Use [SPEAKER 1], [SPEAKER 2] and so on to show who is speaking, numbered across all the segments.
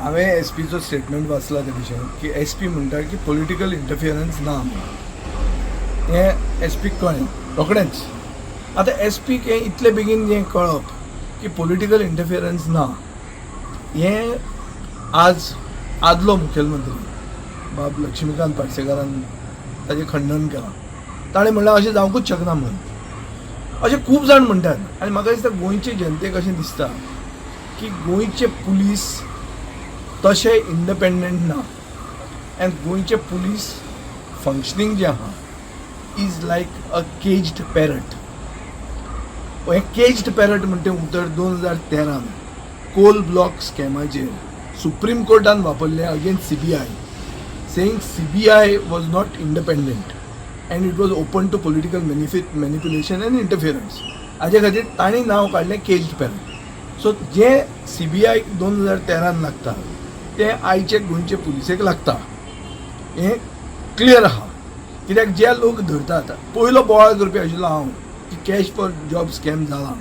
[SPEAKER 1] हांवें S पीचो statement वाचला त्या विशयान की एस पी म्हणटा की पॉलिटिकल इंटरफियरन्स ना म्हणून. हें एस पीक कळ्ळें रोखडेंच. आतां एस पीक हें इतले बेगीन हें कळप की पॉलिटिकल इंटरफियरन्स ना, हें आज आदलो मुखेलमंत्री बाब लक्ष्मीकांत पार्सेकारान ताजें खंडन केलां. ताणें म्हणलां अशें जावंकूच शकना म्हणून. अशें खूब जाण म्हणटात आनी म्हाका दिसता गोंयचे जनतेक अशें दिसता की गोंयचे पुलीस तशे इंडिपेंडंट ना आनी गोंयचे पुलीस फंक्शनींग जें आहा is like a caged parrot. हें केज्ड पॅरट म्हणटा तें उतर 2013न कोल ब्लॉक स्कॅमाचेर सुप्रीम कोर्टान वापरलें against CBI, saying CBI was not independent and it was open to political manipulation and interference. हाजे खातीर तांणी नांव काडलें केज्ड पॅरट. सो जे सीबीआयक 2013न लागता तें आयचे गोंयचे पुलिसेक लागता हें क्लियर आहा. कित्याक जे लोक धरतात, पयलो बोवाळ करपी आशिल्लो हांव की कॅश फॉर जॉब स्कॅम जाला.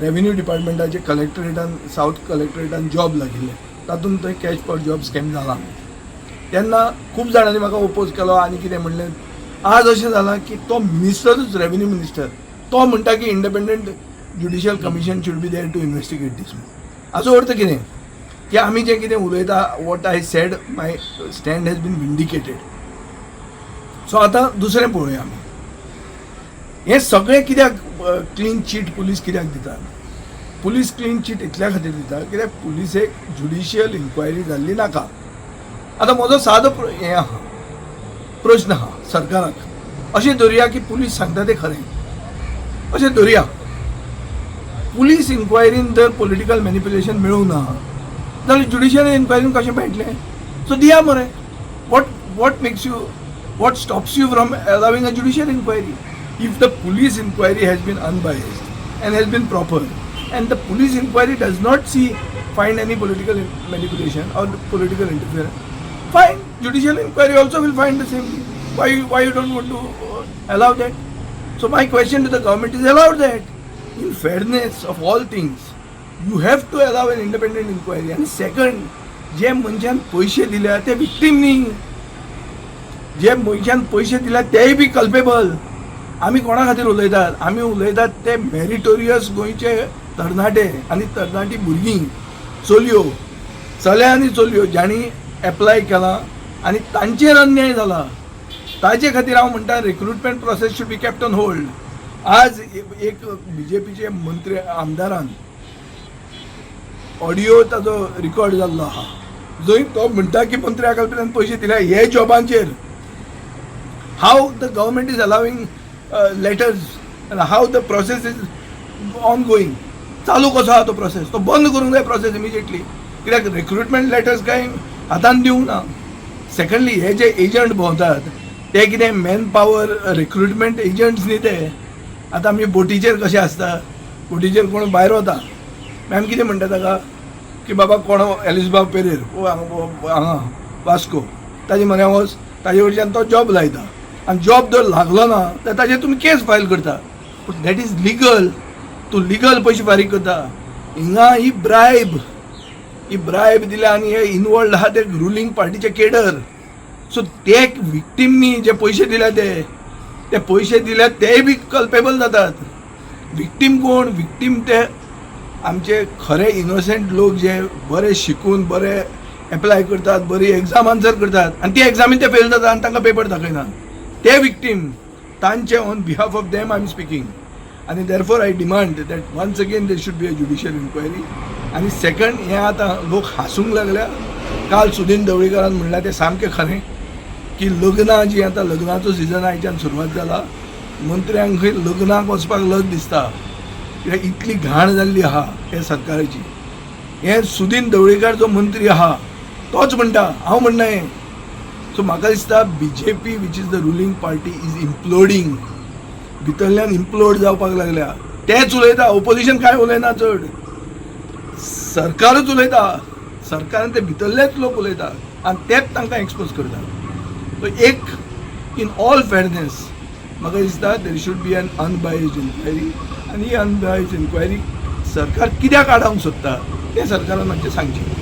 [SPEAKER 1] रेवेन्यू डिपार्टमेंटाचे कलेक्टरेटान, सावथ कलेक्टरेटान जॉब लागिल्ले, तातूंत थंय कॅश फॉर जॉब स्कॅम जाला. तेन्ना खूब जाणांनी म्हाका ओपोज केलो आनी कितें म्हणलें. आज अशें जालां की तो मिनिस्टरूच, रेवेन्यू मिनिस्टर, तो म्हणटा की independent judicial commission should be there to investigate this. हाचो अर्थ कितें की आमी जें कितें उलयता, what I said, my stand has been vindicated. So आतां दुसरें पळोवया आमी. हें सगळें कित्याक क्लीन चीट पुलीस कित्याक दितात? पुलीस क्लीन चीट इतल्या खातीर दिता कित्याक पुलिसेक ज्युडिशियल इन्क्वायरी जाल्ली नाका. आतां म्हजो सादो हें आहा, प्रश्न आहा सरकाराक. अशें धरुया की पुलीस सांगता तें खरें, अशें धरुया. पुलीस इन्क्वायरीन जर पॉलिटिकल मॅनिप्युलेशन मेळूंक ना जाल्यार ज्युडिशियल इन्क्वायरीन कशें मेळटलें? सो दिया मरे. What makes you, what stops you from allowing a judicial inquiry if the police inquiry has been unbiased and has been proper and the police inquiry does not see find any political manipulation or political interference? Fine, judicial inquiry also will find the same thing. Why you don't want to allow that? So my question to the government is, allow that. In fairness of all things, you have to allow an independent inquiry. And second, जे मनशान पयशे दिल्या ते victim न्ही, जे मनशान पयशे दिल्या तेय बी culpable. आमी कोणा खातीर उलयतात? आमी उलयतात ते मेरिटोरियस गोंयचे तरणाटे आनी तरणाटी भुरगीं, चलयो, चले आनी चलयो, जांणी एप्लाय केलां आनी तांचेर अन्याय जाला. ताजे खातीर हांव म्हणटा, recruitment process should be kept on hold. आज एक बीजेपीचे मंत्री आमदारान ऑडियो ताजो रिकॉर्ड जाल्लो आहा, जंय तो म्हणटा की मंत्र्या कडल्यान पयशे दिल्या हे जॉबांचेर. How the government is allowing letters and how the process is ongoing? चालू कसो आहा तो प्रोसेस? तो बंद करूंक जाय प्रोसेस इमिजिएटली, कित्याक रिक्रुटमेंट लेटर्स कांय हातान दिवंक ना. सेकंडली, हे जे एजंट भोंवतात ते कितें मॅन पावर रिक्रुटमेंट एजंट्स न्ही ते. आतां आमी बोटीचेर कशें आसता, बोटीचेर कोण भायर वता मागीर आमी कितें म्हणटा ताका की बाबा कोण एलिसबाब पेरेर ओ हांगा वास्को, ताजे म्हऱ्या वच, ताजे कडच्यान तो जॉब लायता आनी जॉब जर लागलो ना तर ताजेर तुमी केस फायल करता. पूण that is legal. तूं लिगल पयशे फारीक करता. हिंगा ही ब्रायब, ही ब्रायब दिल्या आनी हे इनवॉल्ड आहा ते रुलींग पार्टीचे केडर. सो ते विक्टीम न्ही, जे पयशे दिल्या ते ते पयशे दिल्या तेय बी कल्पेबल जातात. विक्टीम कोण? विक्टीम ते आमचे खरे इनोसंट लोक, जे बरे शिकून बरे एप्लाय करतात, बरी एग्जाम आन्सर करतात आनी ती एग्जामीन ते फेल जाता आनी तांकां पेपर दाखयनात, ते विक्टीम. तांचे on behalf of them I am speaking आनी therefore I demand that once again there should be a judicial inquiry. आनी सेकंड, हें आतां लोक हांसूंक लागल्या. काल सुदीन ढवळीकारान म्हणल्यार तें सामकें खरें की लग्नां जीं आतां लग्नाचो सिजन आयच्यान सुरवात जाला, मंत्र्यांक खंय लग्नाक वचपाक लज दिसता, कित्याक इतली घाण जाल्ली आहा हे सरकाराची. हें सुदीन ढवळीकार जो मंत्री आहा तोच म्हणटा, हांव म्हणना हें. सो म्हाका दिसता BJP, which is the ruling party, is imploding. भितरल्यान इम्प्लोड जावपाक लागल्या. तेच उलयता, ओपोजिशन कांय उलयना चड. सरकारच उलयता, सरकारान ते भितरलेच लोक उलयता आनी तेच तांकां एक्सपोज करता. सो एक इन ऑल फेरनेस म्हाका दिसता there should be an unbiased inquiry आनी ही अनबायस्ड इन्क्वायरी सरकार कित्याक आडावंक सोदता तें सरकारान मातशें सांगचें.